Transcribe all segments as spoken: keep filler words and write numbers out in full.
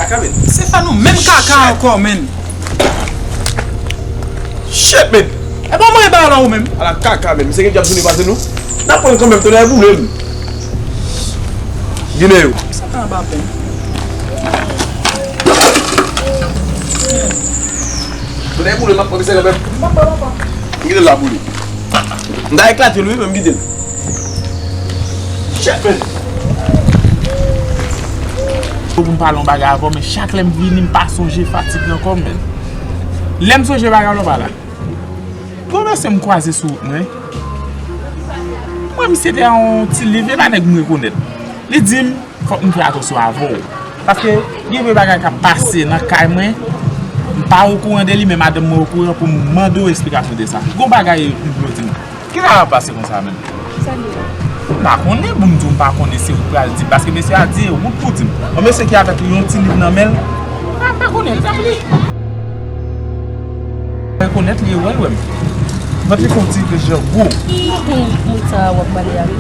Kaka, men. Se pa nou menm kaka ankò, men. Shit, men. E pa mwen ba la ou menm. Ala kaka, men. Se gen djab sou li pase nou. N ap pran kanmenm, tonnè boule m. Ginen yo. Sa pa anba pen. Tonnè boule m, ap pran se kanmenm. M ap pran, m ap pran. Ginen la boule. M ta eklate l wi, men m kite l. Chèf, men. Pou m pale yon bagay avè w, men chak lè m vini, m pa sonje fatig nan kò m, men. Lè m sonje bagay la, w pa la. Gon mesye m kwaze sou wout mwen. Mwen, misye te a yon ti liv, e pa nèg m rekonèt. Li di m, fòk m fè atansyon avè w. Paske gen de bagay k ap pase nan kay mwen, m pa okouran de li, men madanm mwen okouran pou m mande w esplikasyon de sa. Gon bagay m vle w di m. Kisa k ap pase konsa menm? Sa li ye? M pa konnen, pou m di w m pa konnen, se ou k pral di m. Paske mesye a di e ou k pou di m. Yon mesye ki avèk yon ti liv nan men l, m pa, m pa konnen, li t ap li. Rekonèt li, e wè l wè m. Vant li fè yon ti jan gwo. Moun, moun sa a w ap pale a li.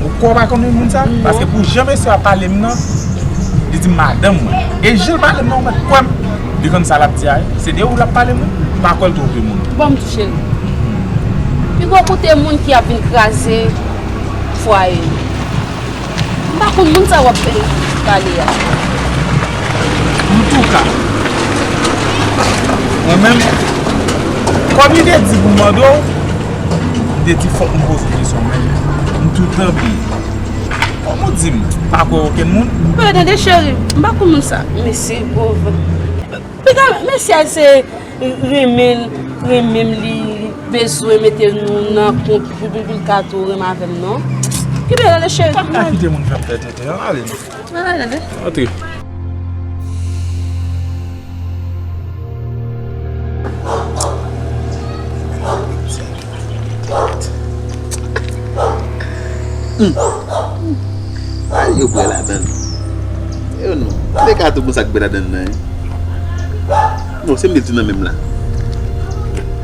Ou kwè w pa konnen moun sa? Non. Paske pou jan mesye a pale m nan, li di m madanm mwen. E jan l pale m nan, ou mèt kwè m. Li konn sa l ap di a, wi. Se de ou l ap pale m, wi. M pa kwè l twonpe moun. Bon, m tou cheri. Pi bon koute moun ki ap vin kraze fwaye nou. M pa konn moun sa w ap pale a. Antouka, mwen menm, kòm li te di pou m mande w, m te di fòk m poze w kesyon, men m toutan bliye. Kòm ou di m pa kwè okenn moun. Mwen tande cheri, m pa konn moun sa. Mesye, pòv. Piga, mesye a se renmen l, renmen m, li bezwen mete nou nan kont pou, pou, pou l ka tou renmen avè m, non. Kite l ale, cheri. Pa ka kite moun fè m pèdi tan, ale non. Antre. Hmm. Ay, yo bwè ladan l. Yo non. Tande ka tou pou sa k bwè ladan l nan, hein. Bon, se m li tou nan menm la.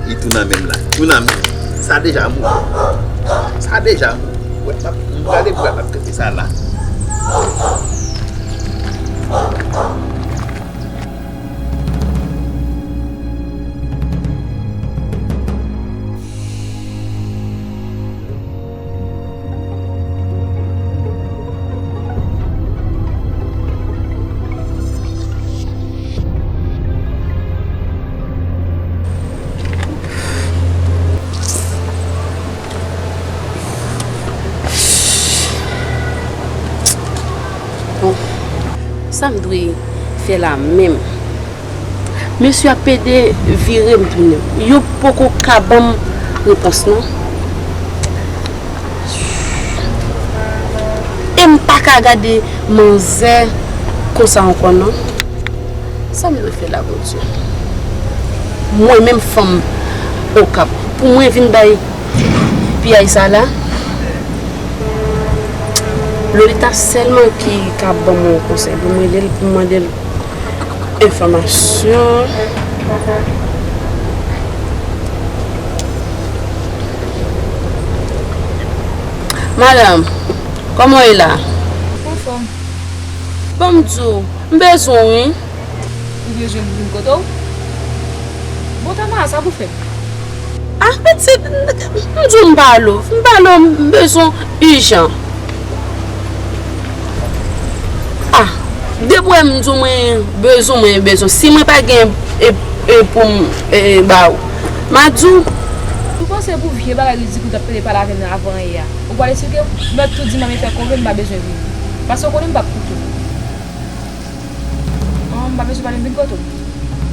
Li tou nan menm la. Tou nan menm. Sa deja mou. Sa deja mou. Wè, m ap, m prale bwè, m ap trete sa la. Bon, sa m dwe fè la menm? Mesye ap pede vire m tounen. Yo poko ka ban m repons non. E m pa ka gade manzè konsa ankò non. Sa m dwe fè la, Bondye? Mwen menm fanm Okap, pou mwen vin bay piyay sa la? Lolita sèlman ki ka ban m yon konsèy pou m rele l, pou m mande l enfòmasyon. Madanm, kòman w ye la? Anfòm. Ban m di w, m bezwen w wi. Ou bezwen m vin kote w? Bon, Tamara, sa pou fè? Ah, pitit, m di w m pale w. M pale w, m bezwen w ijan. Ah, depi w wè m di w mwen bezwen, mwen bezwen. Si mwen pa gen e, e pou m e, ba w, m a di w. Ou panse pou vye bagay ridikil w t ap pede pale avè m nan avan yè a? Ou pral esplike m? Mèt tou di m a men fè konve m pa bezwen vini. Paske w konnen m p ap koute w. An, m pa bezwen pale m vin kote w.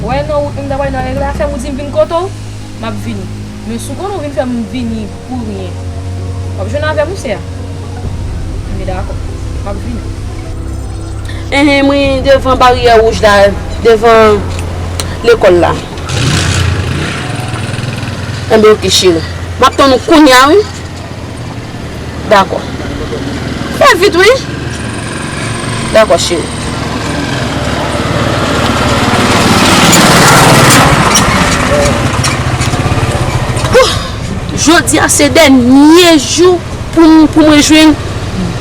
Wè nan wout nou ta pale nan regle afè m, ou di m vin kote w, m ap vini. Men si w konnen w vin fè m vini pou ryen, w ap jwenn avè m wi sè a. Enben dakò, m ap vini. Enhen, mwen devan baryè wouj la, devan lekòl la. Enben oke cheri. M ap tann ou kounye a wi. Dakò. Fè vit wi. Dakò cheri. Jodi a se dènye jou pou m, pou mwen jwenn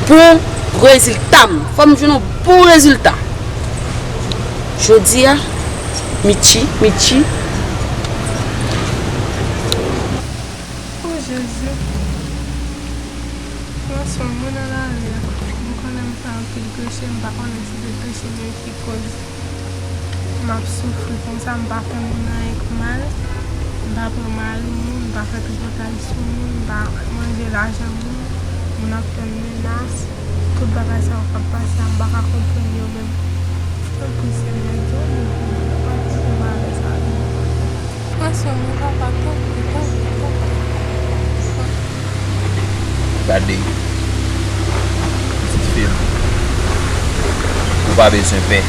bon rezilta m. Fò m jwenn yon bon rezilta. Jodi a, Mitchy, Mitchy. O Jezi, m ansanm mwen nan lari a. M konnen m fè anpil peche, m pa konnen si se peche m yo ki koz m ap soufri konsa, m pa fè moun anyen k mal, m pa pran mari moun, m pa fè tripotay sou moun, m pa manje lajan moun, moun ap fè m menas, tout bagay sa yo k ap pase a, m pa ka konprann yo menm. Tanpri, Senyè, di yon mo pou mwen, m pa konprann bagay sa yo. Pran swen mwen, papa, tanpri, tanpri, tanpri. Gade, pitit fi m, ou pa bezwen pè.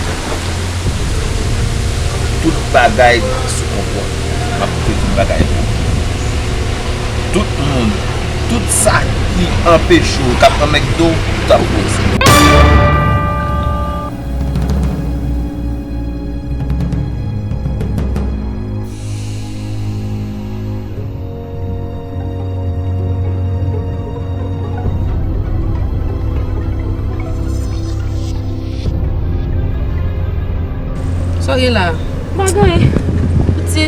Tout bagay sou kontwòl. M ap koute tout bagay pou ou. Tout moun, tout sa ki anpeche w, k ap anmègde w, tout ap poze. Sa w gen la? M pa gen anyen. Piti,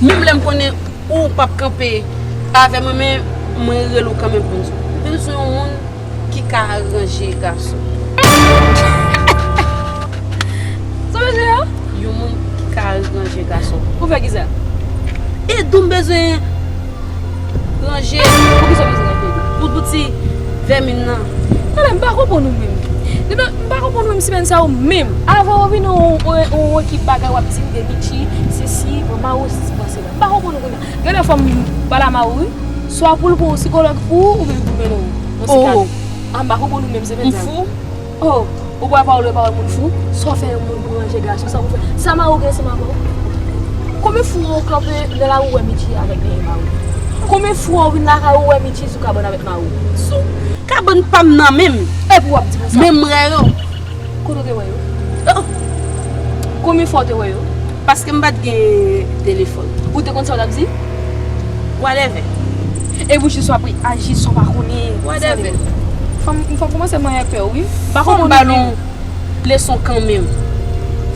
menm lè m konnen ou p ap kanpe avè mwen, men mwen rele w kanmenm pou m di w. M bezwen yon moun ki ka ranje gason. Sa w bezwen an? Yon moun ki ka ranje gason. Pou fè kisa? Edou m bezwen ranje. Poukisa w bezwen ranje Edou? Pou, pou ti vèmin nan. Tande, m pa konprann ou menm. Depi, m pa konprann ou menm semèn sa yo menm. Avan w vin yon, yon, yon ekip bagay w ap di m de Mitchy, sesi, manman ou, sesi, panse la. M pa konprann ou kounye a. Gen lè fò m pale a Mauri, swa pou l pran yon sikològ pou ou, oubyen pou l mennen w nan sikatris. Oh. Ah, m pa konprann ou menm semèn sa yo. M fou? Oh, ou kwè pawòl yo pawòl moun fou? Sa w fè yon moun pou ranje gason, sa pou fè? Sa Mauri gen ansanm avè w? Konbyen fwa w kanpe nan lari w wè Mitchy avèk dèyè Mauri? Konbyen fwa w vin lakay ou wè Mitchy sou kabann avèk Mauri? Sou kabann pa m nan menm. Epi w ap di konsa? Menm rè yo. Kote w te wè yo? Oh. Konbyen fwa w te wè yo? Paske m pa t gen telefòn. Ou te konn sa w t ap di? Whatever. Epi w jis w ap aji san w pa konnen. Whatever. Fò m, fò m kòmanse manyen pè w, wi. M pa konprann ou menm. Fò m ba nou leson kanmenm.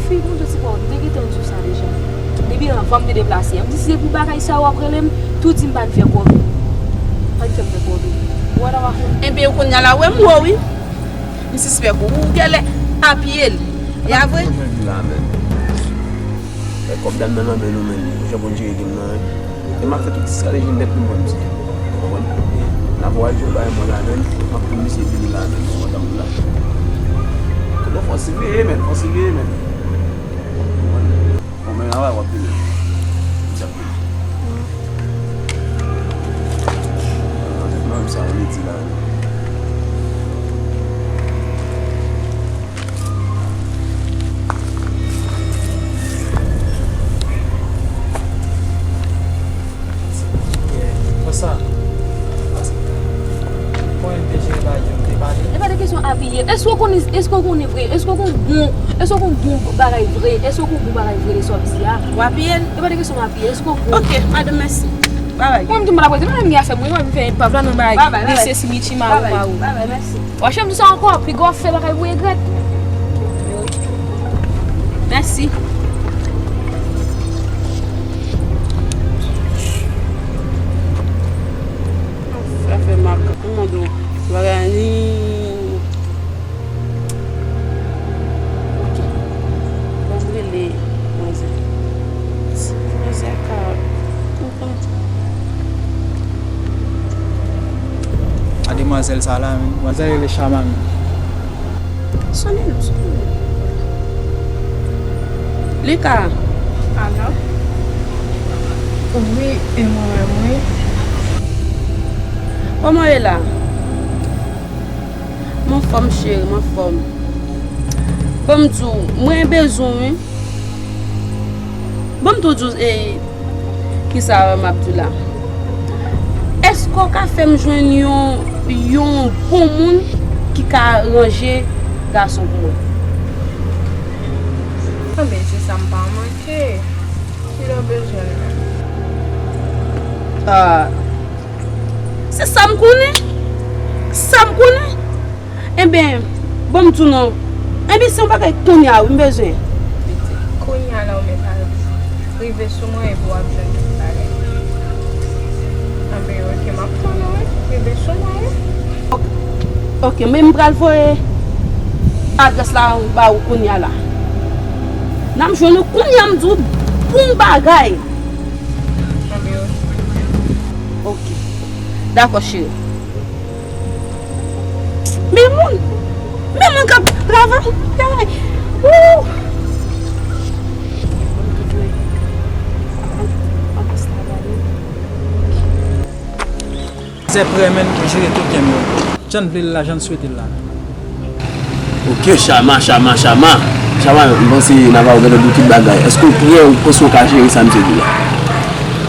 Fi, bon, Dye ti pa w, m te gentan di w sa deja. Depi anvan m te deplase, m di si se pou bagay sa yo w ap rele m, tou di m pa n fè kòve. Pa n fè m fè kòve. Ou wè la w ap fè m. Enben, kounye a la, w wè m wè w, wi. M sispèk ou, ou genlè apiye l. E a vre? Mwen jwenn li la menm. Fè kòb dam nan nan men nou menm, jan pou n jere game nan, wi. E m ap fè tout estrateji nèt pou m pran misye. Ou konprann? E n ap wè jwe bay mwen la menm, m ap pran misye vini la menm, ou konprann, m la. Kote fò siveye menm, fò siveye menm. Ou konprann? Bon, men avè w ap vini. Djab vini. Nan, nan, sa w vle di la menm. Konsa, kòman m te jere bagay yo, m te pale? E pa de kesyon apiye. Èske w konnen, èske w konnen vre? Èske w gon bon, èske w gon bon bagay vre? Èske w gon bon bagay vre de sa w ap di a? W apiye l? E pa de kesyon m apiye. Èske w gon? Ok, madanm, mèsi. Babay. Mwen, m tou m pa la prete, mwen, m gen afè mwen, mwen, m fè epav la nan bagay. Babay, babay. De sesi Mitchy, Mawo, Mawo. Babay, mèsi. Wa janm di sa ankò, piga w ap fè bagay pou regrèt. Mèsi. Sa fè m ap, m mande w, bagay ni. Ok. Ban m rele manzè. Si manzè ka konprann. A demwazèl sa la, menm. Manzè rele Chama, menm. Sonnen non, sonnen non. Li ka. Alo? Wi, e mwen menm, wi. Kòman w ye la? M anfòm, cheri, m anfòm. Ban m di w, mwen bezwen w, wi. Ban m tou di w, e, kisa m ap di w la. Èske w ka fè m jwenn yon, yon bon moun ki ka ranje gason pou mwen? Anben, se sa m pa manke. Kilè w bezwen l menm? Ah, se sa m konnen. Sa m konnen. Enben, ban m di w non. Ebyen, se yon bagay kounye a wi m bezwen. Kounye a la w mèt al rive sou mwen epi w ap jwenn tout bagay. Anben, ok, m ap tann ou wi. Rive sou mwen wi. Ok, men m pral voye adrès la ba ou kounye a la. N ap jwenn ou kounye a, m di w bon bagay. Anben, ok. Ok. Dakò, cheri. Men moun, men moun k ap travay. Wou! Zè prè menm pou jere tout game yo. Jan n vle l la, jan n swete l la. Ok, Chama, Chama, Chama. Chama, m panse Navarro gentan di w tout bagay. Èske w prè, ou panse w ka jere sa misye di la?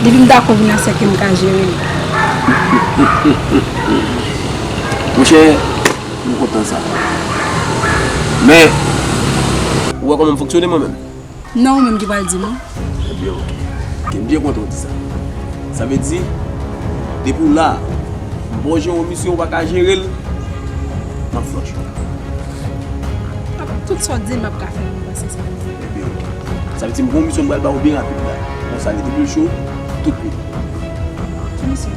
Depi m dakò vin a sèk ke m ka jere l. Monchè, m kontan sa. Men, ou wè kòman m fonksyone mwen menm? Non, ou menm ki pral di m wi. Ebyen, ok. Ok, m byen kontan w di sa. Sa vle di, depi w la, m ba w jere yon misyon, ou pa ka jere l, m ap flanche w. Tout sa w di m ap ka fè, m panse sa. Ebyen, ok. Sa vle di, m gen yon misyon m pral ba w byen rapid la. Konsa, rete byen cho, tout pye. Ki misyon?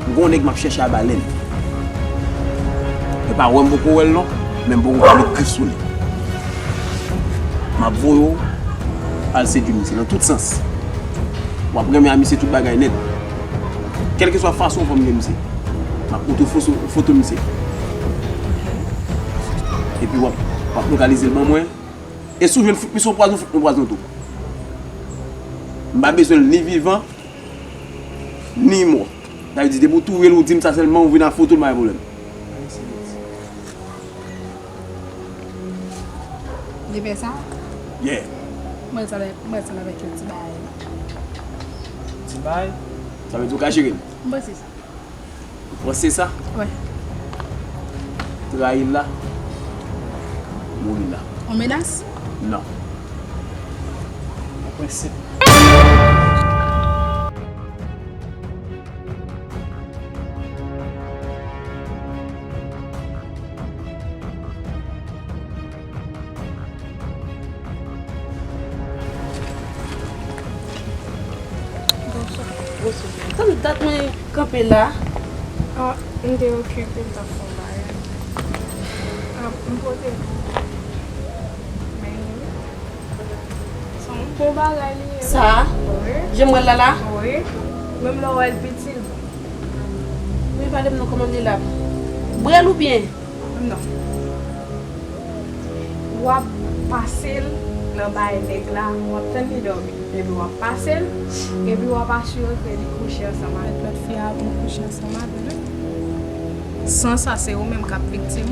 M gen yon nèg m ap chèche a balèn. E pa wè m poko wè l non, men m poko ka met grif sou li. M ap voye w al sedui misye nan tout sans. W ap renmen a misye tout bagay nèt. Kèlkeswa fason w fè m gen misye, m ap montre w foto, foto misye. Epi w ap, w ap lokalize l ban mwen. E si w jwenn fout misye yon pwazon, fout mwen pwazon tou. M pa bezwen l ni vivan, ni mò. Sa vle di, depi w touye l, ou di m sa sèlman, ou vin ak foto l, m pa gen pwoblèm. Li fè sa? Yeah. Mwen sa la, mwen sa la avèk yon ti bagay. Ti bagay? Sa vle di w ka jere l? Mwen se sa. Ou panse sa? Wi. Trayi l la, mouri la. On menas? Non. On prensip. Bonswa. Bonswa. Tann dat mwen kanpe la. Ah, m te okipe, m t ap fè yon bagay. Ah, m pote pou ou. Men, se yon bon bagay li ye. Sa? Wi. Jan m wè l la la? Wi. Menm lè w wè l piti, l bon. Men pale m non, kòman m li la? Bwè l oubyen? Non. W ap pase l nan bay nèg la, w ap tann li dòmi. Epi w ap pase l, epi w ap asire ke li kouche ansanm avèk lòt fi a, pou l kouche ansanm avè l. San sa, se ou menm k ap viktim.